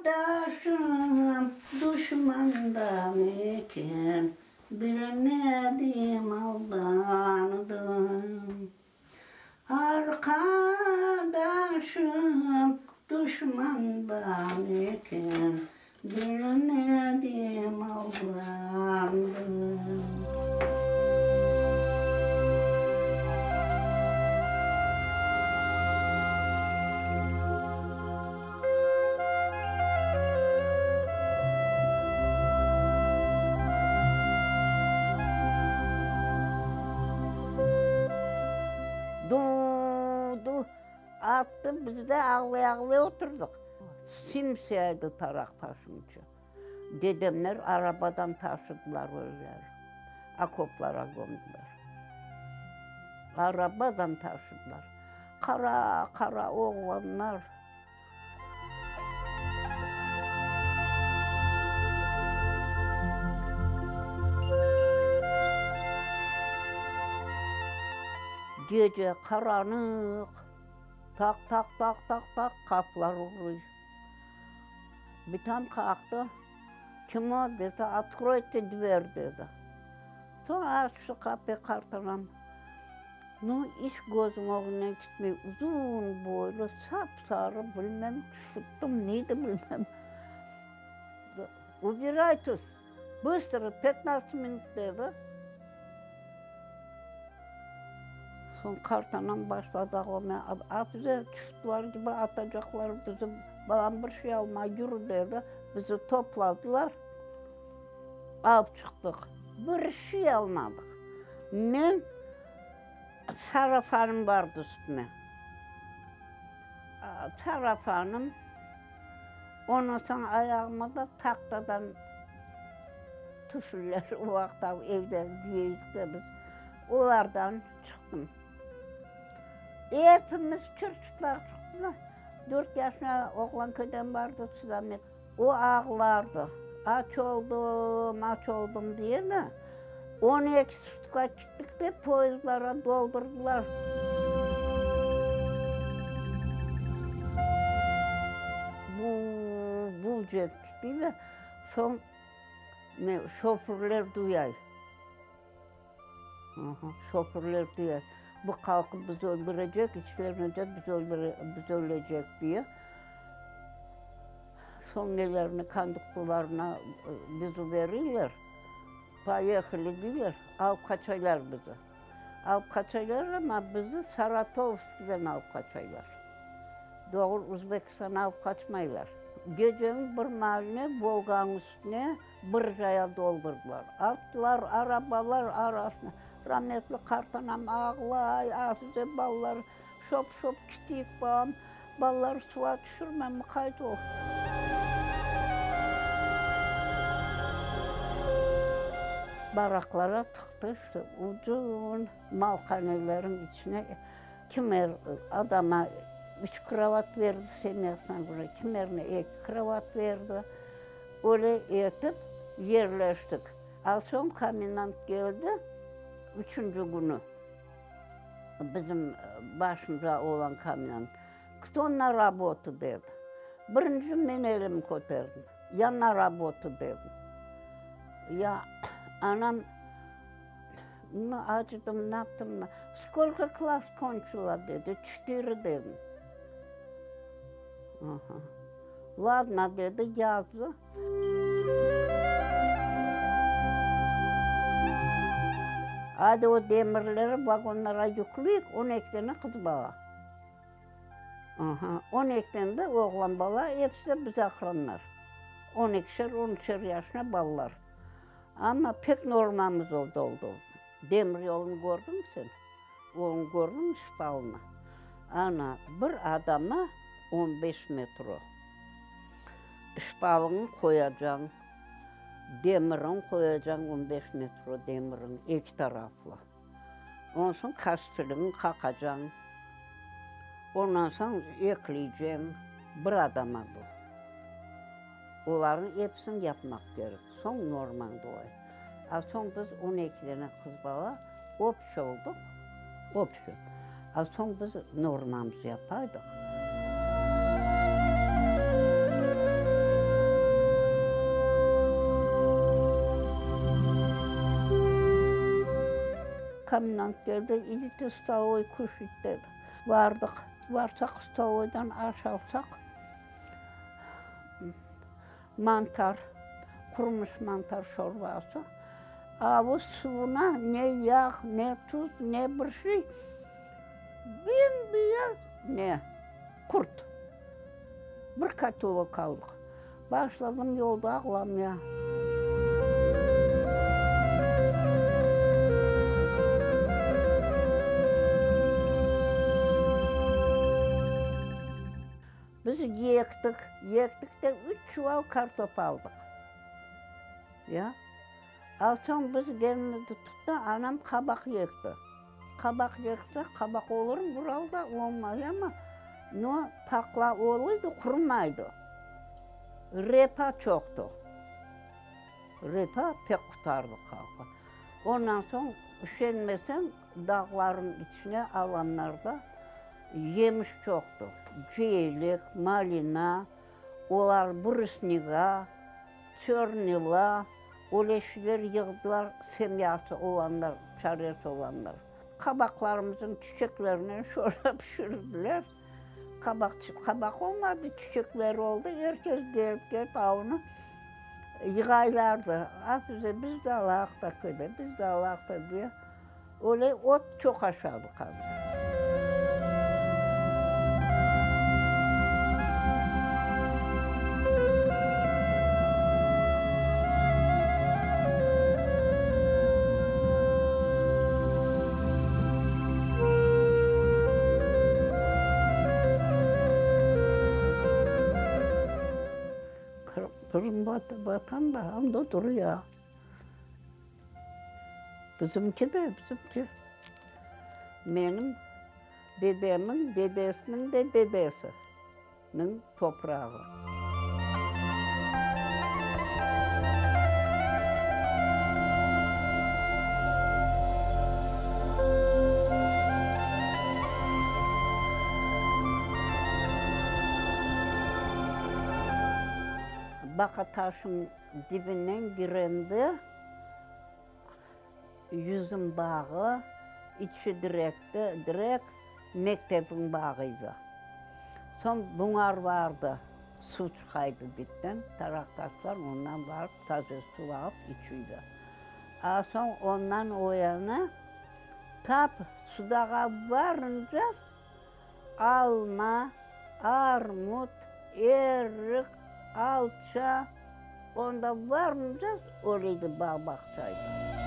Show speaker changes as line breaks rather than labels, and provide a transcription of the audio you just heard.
Arqadaşım duşmandan eken, Bilmedim, aldandım. Arqadaşım duşmandan eken, Bilmedim, aldandım. Du-du attı, biz de ağlay-ağlay oturdıq. Simsiya edi taraq taşınca. Dedemler arabadan taşıdılar özleri, okoplara gömdiler. Arabadan taşıdılar. Qara-qara oğlanlar. Gece qaranıq, taq-taq-taq-taq-taq qapılar uruy. Bitam qalqtı, Kim o? dedi, Otkroyte dver, dedi. Soñ açtı qapıyı qartanam. Nu, iç közüñ ögünden ketmey, uzun boylu, sap-sarı, bilmem, şuttım, neydi bilmem. Ubiraytes, bıstro, petnadtsat minut, dedi. Soñ qartanam başladı ağlamaya, A bize çufutlar kibi atacaqlar bizi, balam bir şey alma, yürü, dedi. Bizi topladılar, alıp çıqtıq. Bir şey almadıq. Men sarafanım bardı üstüme. Sarafanım, ondan soñ ayağıma da tahtadan tufliler, o vaqıt evde giyeydik de biz, olardan çıqtım. Epimiz çır-çıplaq çıqtıq. Dört yaşına oğlan köyden bardı, Sıdamet. O ağlardı, Aç oldım, aç oldım diye de, 12 sutka kettik de, poyezdlara doldurdılar. Bu, bu cenk gitti de, soñ ne, şoförler duyay. Şoförler diye, bu qalqıp bizi öldürecek, içlerine de biz öldüre, biz ölecek diye. Soñ nelerini konduktorlarına bizi verirler, poyehali deyler, alıp qaçaylar bizi. Alıp qaçaylar amma bizi Saratovskiyden alıp qaçaylar. Doğru Uzbekistan'a alıp qaçmaylar. Geceniñ bir maaline Volganıñ üstüne Bir caya doldurdılar. Atlar, arabalar arasına. Rametli qartanam ağlay, Afize balalar, şop-şop kitiyik balam, balalar suva tüşürme, muqayt ol. Baraklara tıqtı, işte, uzun malhanelerin içine kimer adama üç krovat berdi semyasına köre, kimerine eki krovat berdi. Öyle etip yerleştik. A soñ komendant keldi, üçünci künü bizim başımıza olğan komendant, Kto na rabotu? dedi. Birinci men elimi köterdim, Ya na rabotu dedim. Ya anam, acıdım, naptım, Skolko klass konçila? dedi, Çetiri dedim. Aha. Ladno, dedi, yazdı. Aydı o demirleri vagonlara yükleyik, 12 dane qız bala. Aha, 12 dane de oğlan bala, episi de biz aqranlar. On ekişer, on üçer yaşına balalar. Amma pek normamız oldı. Demir yolunı kördiñmi sen? Onı kördiñmi şpalını? Ana, bir adama 15 metro. Şpalıñı qoyacañ, demiriñ qoyacañ, 15 metro demiriñ, eki taraflı. Ondan soñ kastiliñi qaqacañ. Ondan soñ ekleyceñ. Bir adama bu. Olarnıñ episini yapmaq kerek. Soñ normañ dolay. A soñ biz 12 dane qız bala Obşi olduq, obşi. A soñ biz normamızı yapaydıq. Komendant keldi, idite stolovoy kuşat dedi. Bardıq. Barsaq stolovoydan aş alsaq, mantar, qurumış mantar şorbası. Avu suvuna ne yağ, ne tuz, ne bir şey, bem-beyaz ne, qurt. Bir katölok aldıq. Başladım yolda ağlamaya. Biz ektik, ektik de üç çuval kartop aldıq. Ya. Al soñ biz genimizni tuttı, anam qabaq ekti. Qabaq ekti, qabaq olurmı Uralda, olmay amma, no, paqla oluydı, qurumaydı. Repa çoqtu. Repa pek qutardı halqı. Ondan soñ, üşenmeseñ, dağlarnıñ içine alanlarda yemiş çoqtu. Ceylek, malina, olar brusniga, çörnila, öyle şeyler yığdılar, semyası olanlar, çaresi olanlar. Qabaqlarımıznıñ çiçeklerinen şorba pişirdiler. Qabaq, qabaq olmadı, çiçekleri oldı, er kes kelip, kelip avnı yığaylardı. Afize, biz de alayıq da köyde, biz de alayıq da diye, öyle ot çoq aşadıq anda. Qırım vatan da anda duruya. Bizimki de, bizimki. Menim dedemniñ dedesiniñ de dedesiniñ toprağı. Baqa taşıñ dibinden girende yüzüm bağı, içi direkti, direk mektepniñ bağıydı. Soñ buñar vardı, suv çıqaydı dipten, taraqtaşlar ondan barıp taze suv alıp içüydi. A soñ ondan o yana tap Sudağa varınca Alma, armut, erik, alça, onda varınca öyle edi, bağ-bağçaydı.